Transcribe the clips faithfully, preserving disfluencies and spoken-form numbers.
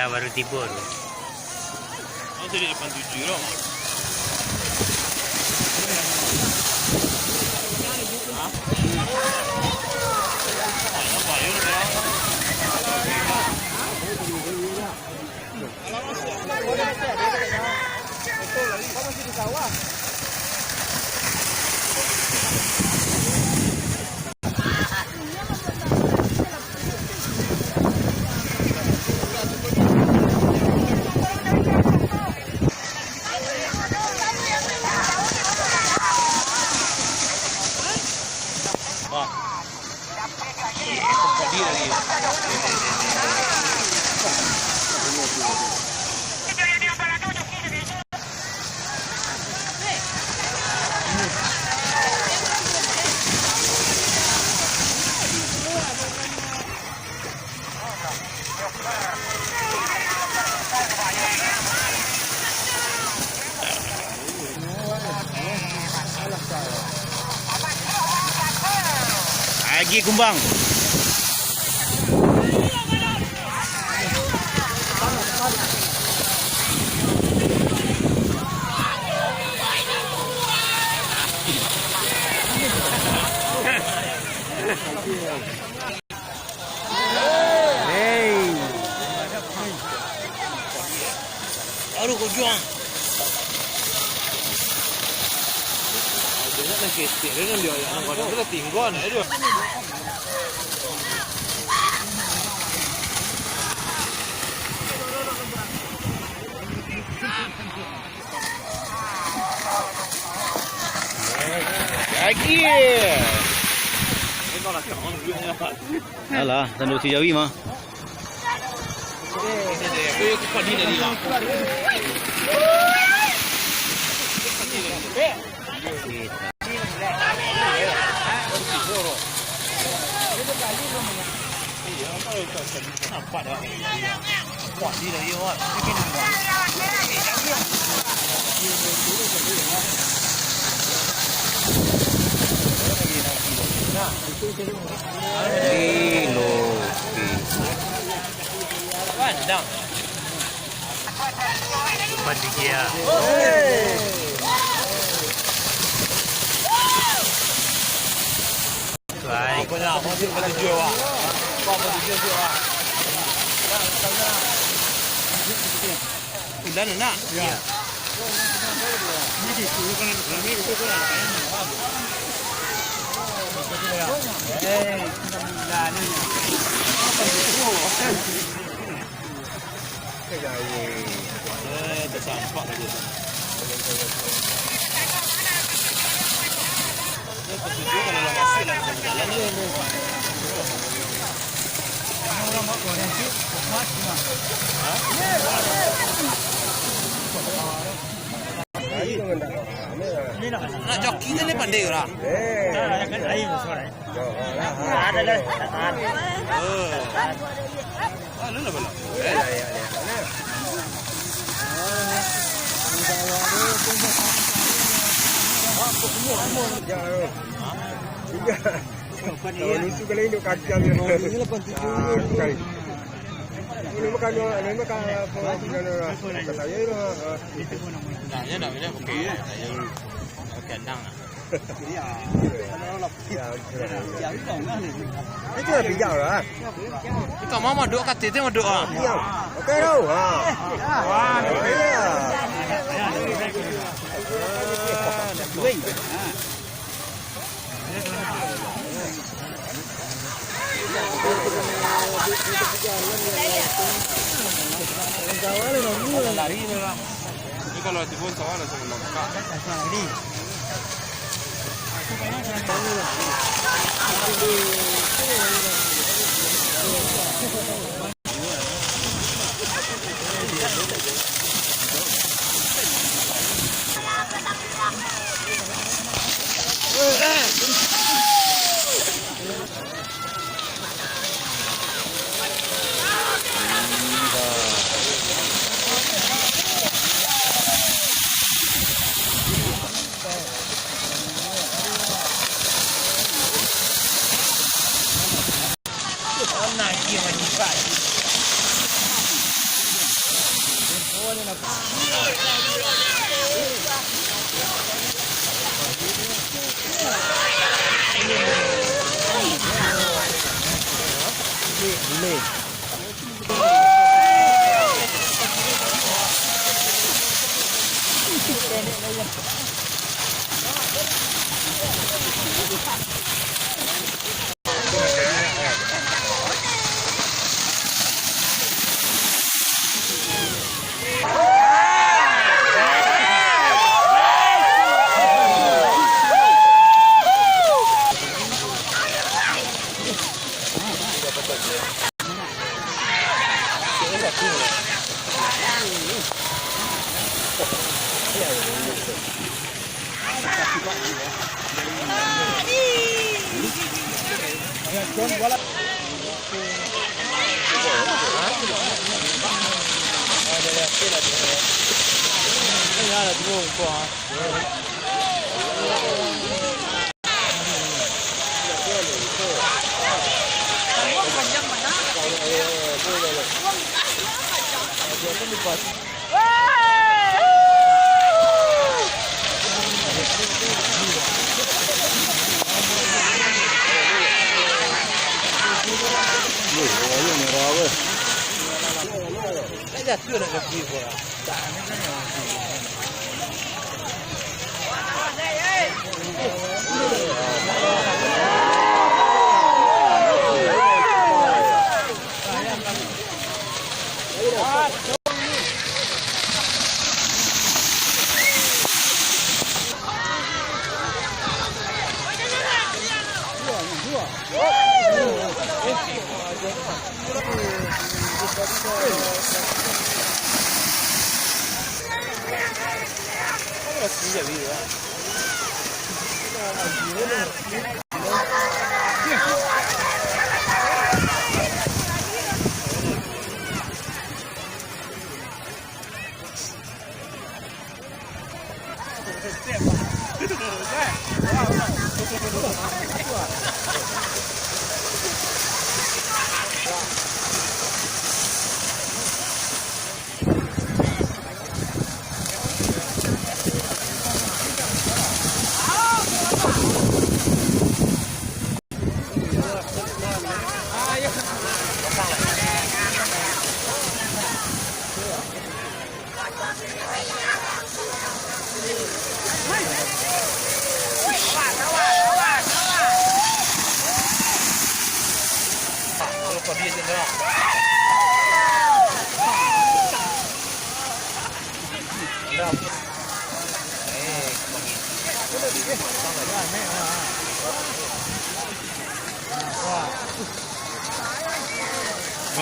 Baru tibo tu. Oh, jadi lapan tujuh lo. Agi kumbang. Hei. Aduh, kau juang. Dia nak ketek, dia nak dia, yang kau dah tinggal, nak dia. Lagi. Alah, tanduk si Jawi mah. Pandai dia. Baik. Udah nak? Ya. Nak joki tu ni pandai orang. Ada dah. Oh. Ah, lu lah balok. Kalau lucu kali ini kaki ambil. Ah, sekali. Ini makan, ini makan apa? Kata saya lah. Nah, dia nak minyak okey. Okey, endang lah. Itu lah bijak lah. Ikau mau maduk kat situ, maduk ah. Okey tau. Ha. Wah, iya. Lari dia lah. Ini kalau timbun sawah langsung nampak.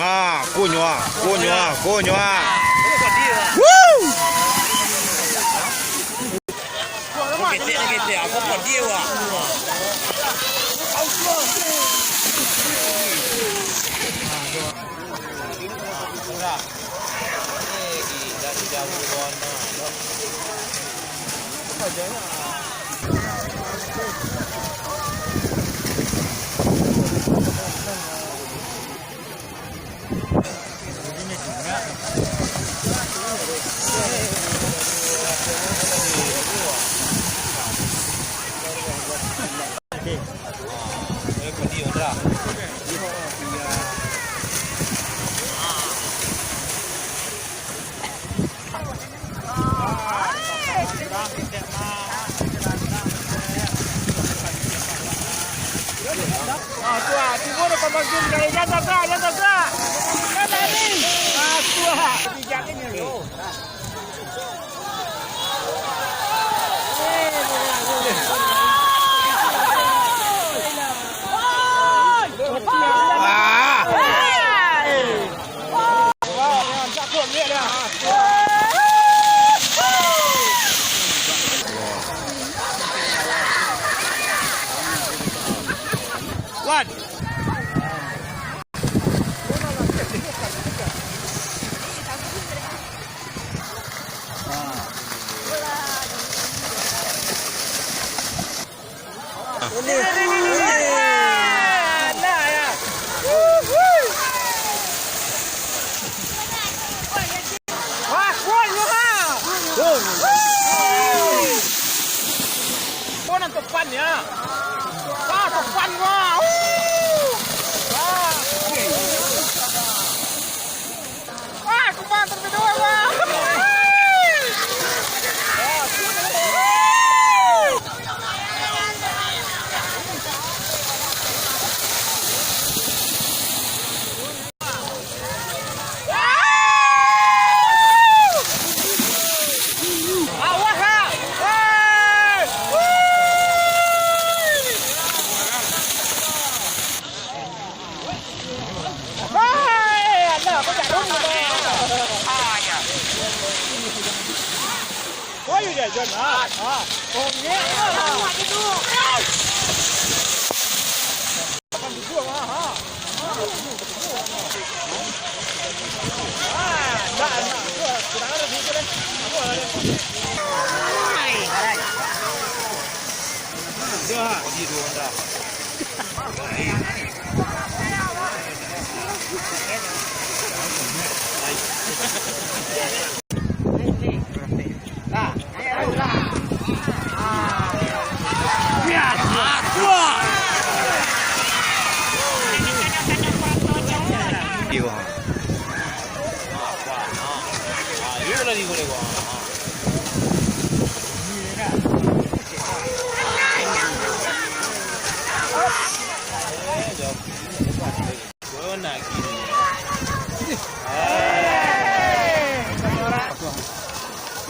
Ah, kunyah, kunyah, kunyah. Woo! Ketek, ketek, apa kau dia, wah? Ah, tu ah, tibo dah pabagi. Jangan tagak, jangan tagak. Jangan lari. Ah, tu ah. Pijak ni dulu. Ah. Wan. Kau nan topan ya. Ah, topan wah. Uh. Ah.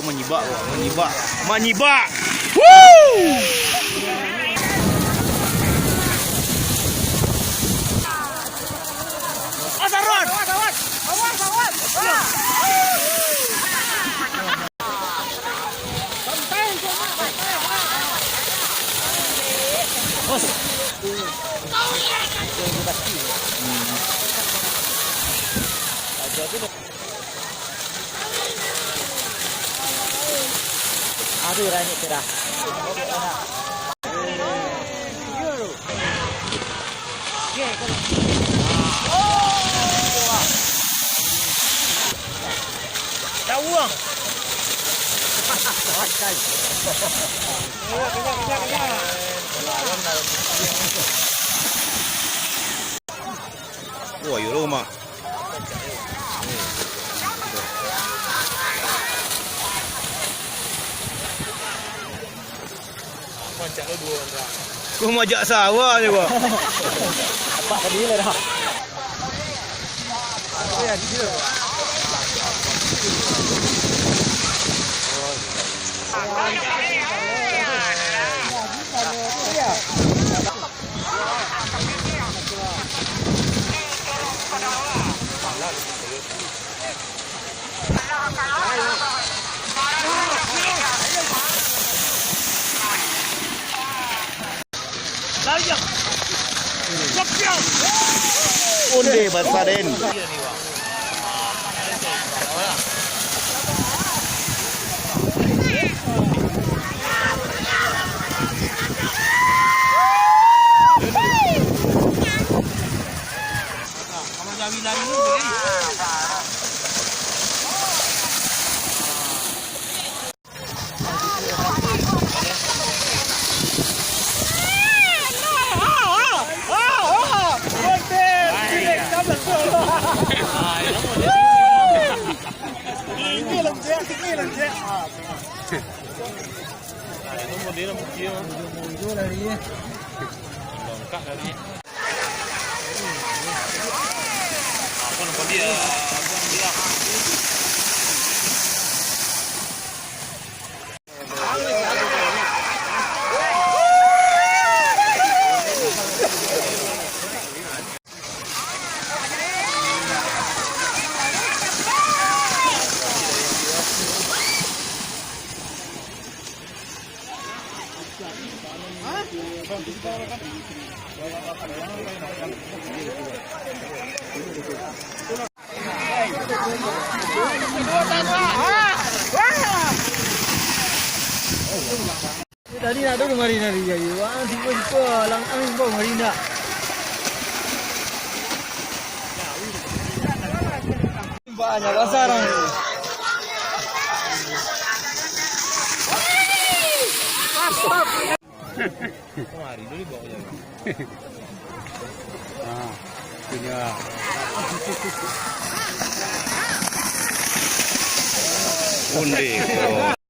Ko manyibak, ko manyibak, manyibak. Woo! Awas, awas, awas, awas, awas. Aduh, ranyik tu dah. Tawuang. Wah, yo lo, Mak. Ko majak sawah ni, Bang. Apak tadi lah dah. Onde bansa den. Tadi nak tu kemari nari jadi. Wah, siapa-siapa langkah ni kau mari nak. Banyak pasar. Kemari dulu bawa jalan. Ah, punya. Onde.